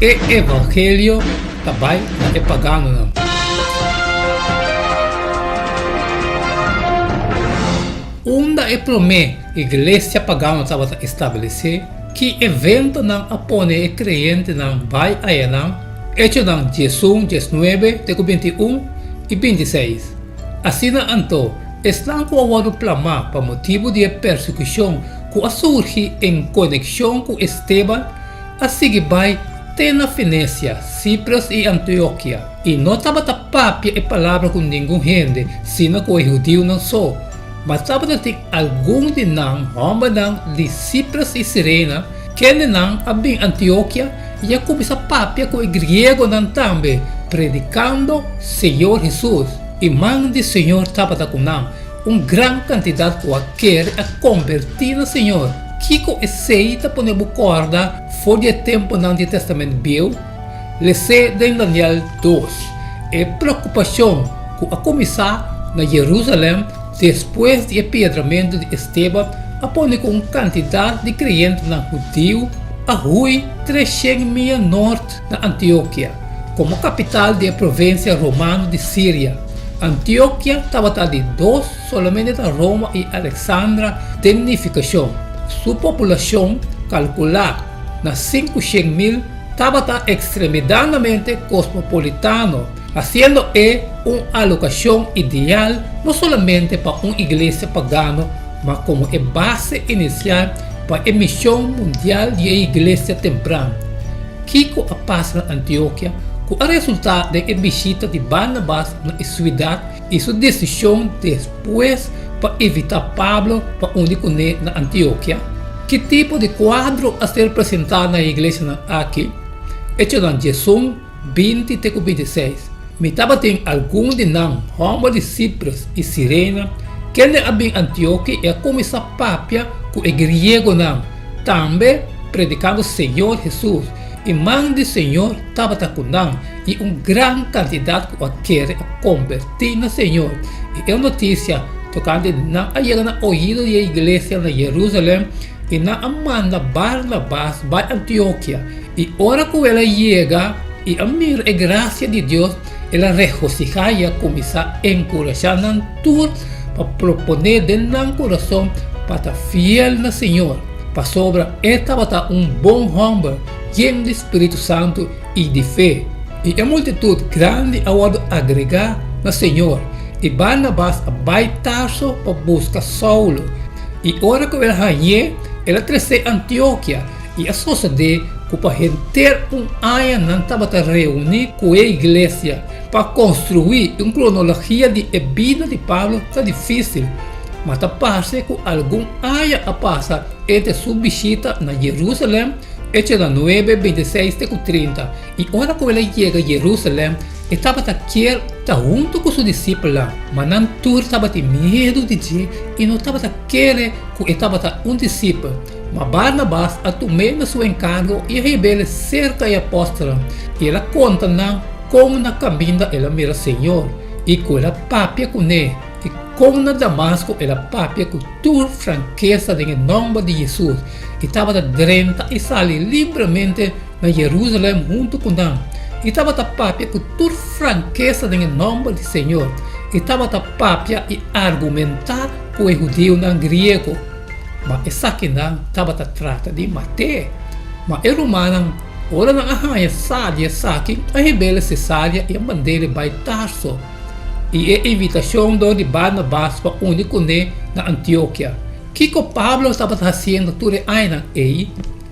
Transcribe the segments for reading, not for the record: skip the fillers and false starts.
E evangelio ta bai na e paganonan. Unda e promé iglesia pagano tabata establesé, ki eventonan a pone e kreyentenan bai ayanan? Echonan 11, 19 te ku 21 i 26. Asina anto, esnan ku a wòrdu plamá pa motibu di e persekushon ku a surgi en konekshon ku Esteban a sigui bai te na Fenesia, Sipres i Antiokia, i no tabata papia e palabra ku ningun hende sino ku e hudiunan so. Ma tabata tin algun di nan hòmbernan di Sipres i Sirena, kendenan a bin Antiokia i a kuminsá papia ku e griegonan tambe, predikando Señor Hesus. I man di Señor tabata ku nan. Un gran kantidat ku a kere a kombertí na Señor. Kiko esei ta pone bo kòrda for di e tempunan di e Tèstamènt Bieu? Les'é den Daniel 2. E preokupashon ku a kuminsá na Jerusalèm despues di e piedramentu di Esteban a pone ku un kantidat di kreyentenan hudiu a hui 300 mia nort na Antiokia, komo kapital di e provinsia romano di Siria. Antiokia tabata di dos solamente ta Roma i Aleksandra den nifikashon. Su populashon, kalkulá na 500.000, tabata ekstremedanamente kosmopolitano, hasiendo e un alokashon ideal no solamente pa un iglesia pagano ma komo e base inisial pa e mishon mundial di e iglesia tempran. Kiko a pasa na Antiokia ku a resultá den e bishita di Barnabas na e suidat i su desishon despues pa invitá Pablo pa uni kuné na Antiokia? Ki tipo di kuadro a ser presentá na e iglesianan aki? Echonan 11, 20 te ku 26. Mi tabatin algun di nan, hòmber di Sipres i Sirena, kende a bin Antiokia i a kuminsá papia ku e griegonan, tambe predikando Señor Hesus. I man di Señor tabata ku nan, i un gran kantidat ku a kere a kombertí na Señor. I e notisia tokante nan a yega na oido di e iglesia na Jerusalèm, i nan a manda Barnabas bai Antiokia. I ora ku el a yega i a mira e grasia di Dios, el a regosihá i a kuminsá enkurashá nan tur pa proponé den nan kurason pa ta fiel na Señor, pasobra e tabata un bon hòmber, yen di spiritu santu i di fe. I e multitut grandi a wòrdu agregá na Señor. I Barnabas a bai Tarso pa buska Saulo, i ora ku el a hañ'é, el a tres'é Antiokia. I a sosodé ku pa henter un aña nan tabata reuní ku e iglesia. Pa konstruí un kronologia di e bida di Pablo ta difísil, ma ta parse ku algun aña a pasa entre su bishita na Jerusalèm, Echonan 9, 26 te ku 30, i ora ku el a yega Jerusalèm, e tabata kier ta huntu ku su disipelnan, ma nan tur tabatin miedu di dje i no tabata kere ku e tabata un disipel. Ma Barnabas a tum'é na su enkargo i a hib'el serka e apòstelnan, i el a konta nan kon na kaminda el a mira Señor, i ku el a papia kuné, i kon na Damasko el a papia ku tur frankesa den e nòmber di Hesus, i tabata drenta i sali libremente na Jerusalèm huntu ku nan, i tabata papia ku tur frankesa den e nòmber di Señor, i tabata papia i argumentá ku e hudiunan griego. Ma esakinan tabata trata di mat'é. Ma e rumannan, ora nan a haña sa di esaki, a hib'el Sesarea i a mand'el bai Tarso. I e invitashon dor di Barnabas pa uni kuné na Antiokia. Kiko Pablo tabata hasiendo tur e añanan ei?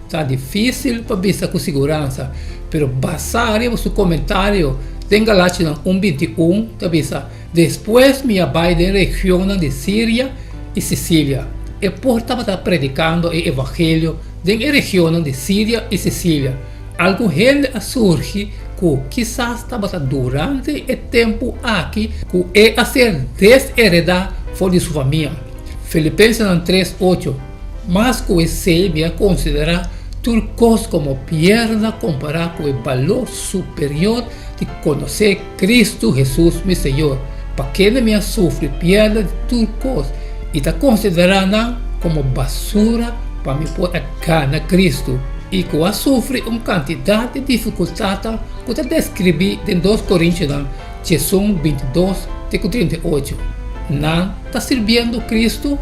Ta difísil pa bisa ku siguransa, pero basá riba su komentario den Galationan un 21 ta bisa, Despues mi a bai den regionnan di Siria i Sisilia. E por tabata predikando e evangelio den e regionnan di Siria i Sisilia. Algun hende a surgi ku kisas tabata durante e tempu aki ku e a ser desheredá for di su famia. Filipensenan 3, 8, Mas ku esei mi a konsiderá tur kos komo pièrda kompará ku e balor superior di konosé Kristu Hesus mi Señor, pa kende mi a sufri pièrda di tur kos i ta konsiderá nan komo basura pa mi por a gana Kristu. i ku a sufri un kantidat di difikultatnan ku ta deskribí den Dos Korintionan 11, 22 te ku 38. Nan ta sirbiendo Kristu?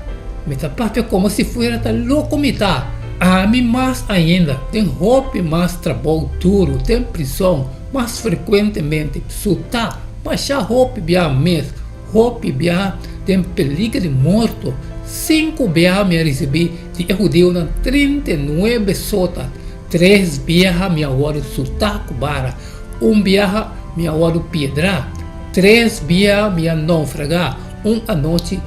Mi ta papia komo si fuera ta loko mi ta. Ami mas ainda, den hopi mas trabou duru, den prison, mas frekuentemente, sutá, masha hopi bia mes, Hopi biaha den peliger di morto. Sinku biaha mi a risibí di e hudiunan 39 sota. Tres biaha mi a wòrdu sutá ku bara. Un biaha mi a wòrdu piedrá. Tres biaha mi a noufragá. Un anochi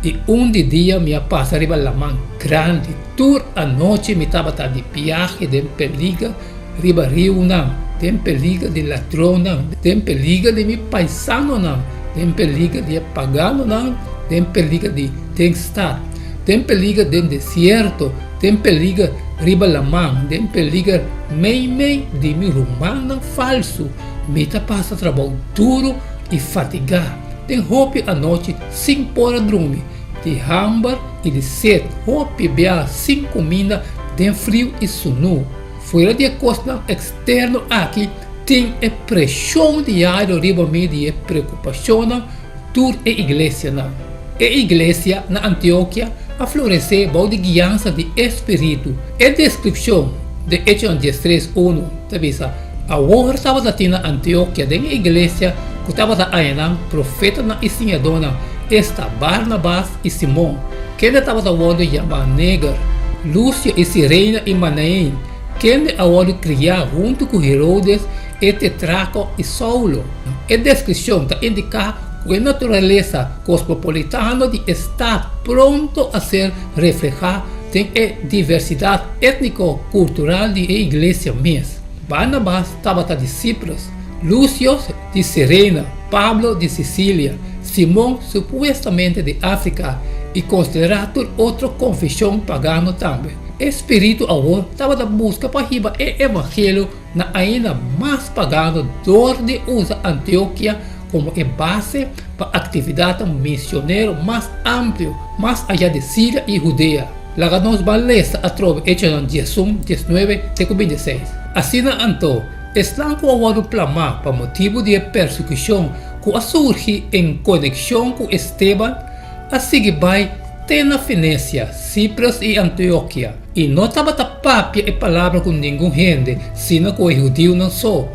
i un di dia mi a pasa riba laman grandi. Tur anochi mi tabata di biahe den peliger riba riunan, den peliger di ladronnan, den peliger di mi paisanonan, den peliger di e paganonan, den peliger di den stad, den peliger den desierto, den peliger riba laman, den peliger meimei di mi rumannan falsu. Mi ta pasa trabou duru i fatigá, den hopi anochi sin por a drumi, di hamber i di sed, hopi bia sin kuminda, den friu i sunu. Fuera di e kosnan eksterno aki tin e preshon diario riba mi di e preokupashonnan tur e iglesianan. E iglesia na Antiokia a floresé bou di guiansa di e spiritu. E deskripshon den Echonan 13, unu ta bisa, Awor tabata tin na Antiokia den e iglesia ku tabata añanan profetanan i siñadónan, esta Barnabas i Simon, kende tabata wòrdu yamá Neger, Lucio i Sirena i Manaén, kende a wòrdu kriá huntu ku Herodes e tetrarko i Saulo. E deskripshon ta indiká ku e naturalesa kosmopolitano di e stat pronto a ser reflehá den e diversidat étniko-kultural di e iglesia mes. Barnabas tabata di Cyprus, Lucio di Sirena, Pablo di Sisilia, Simon supuestamente di Afrika i konsiderá tur otro konfeshon pagano tambe. E spiritu awor tabata buska pa hiba e evangelio na ainda mas pagano dor di usa Antiokia komo e base pa aktividatnan misionero mas amplio mas ayá di Siria i Hudea. Laga nos ban lesa atrobe Echonan 11, 19 te ku 26. Asina anto, Esnan ku a wòrdu plamá pa motibu di e persekushon ku a surgi en konekshon ku Esteban a sigui bai te na Fenesia, Cyprus i Antiokia, i no tabata papia e palabra ku ningun hende sino ku e hudiunan so.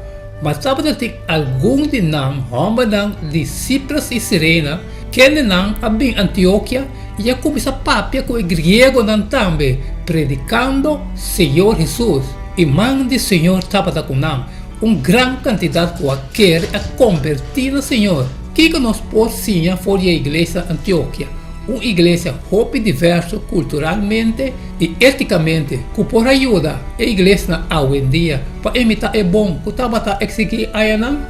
Ma tabata tin algun di nan hòmbernan di Cyprus i Sirena, kendenan a bin Antiokia i a kuminsá papia ku e griegonan tambe, predikando Señor Hesus. I man di Señor tabata ku nan. Un gran kantidat ku a kere a kombertí na Señor. Kiko nos por siña for di e iglesia na Antiokia, un iglesia hopi diverso kulturalmente i étikamente, ku por a yuda e iglesianan awendia pa imitá e bon ku tabata eksigí ayanan?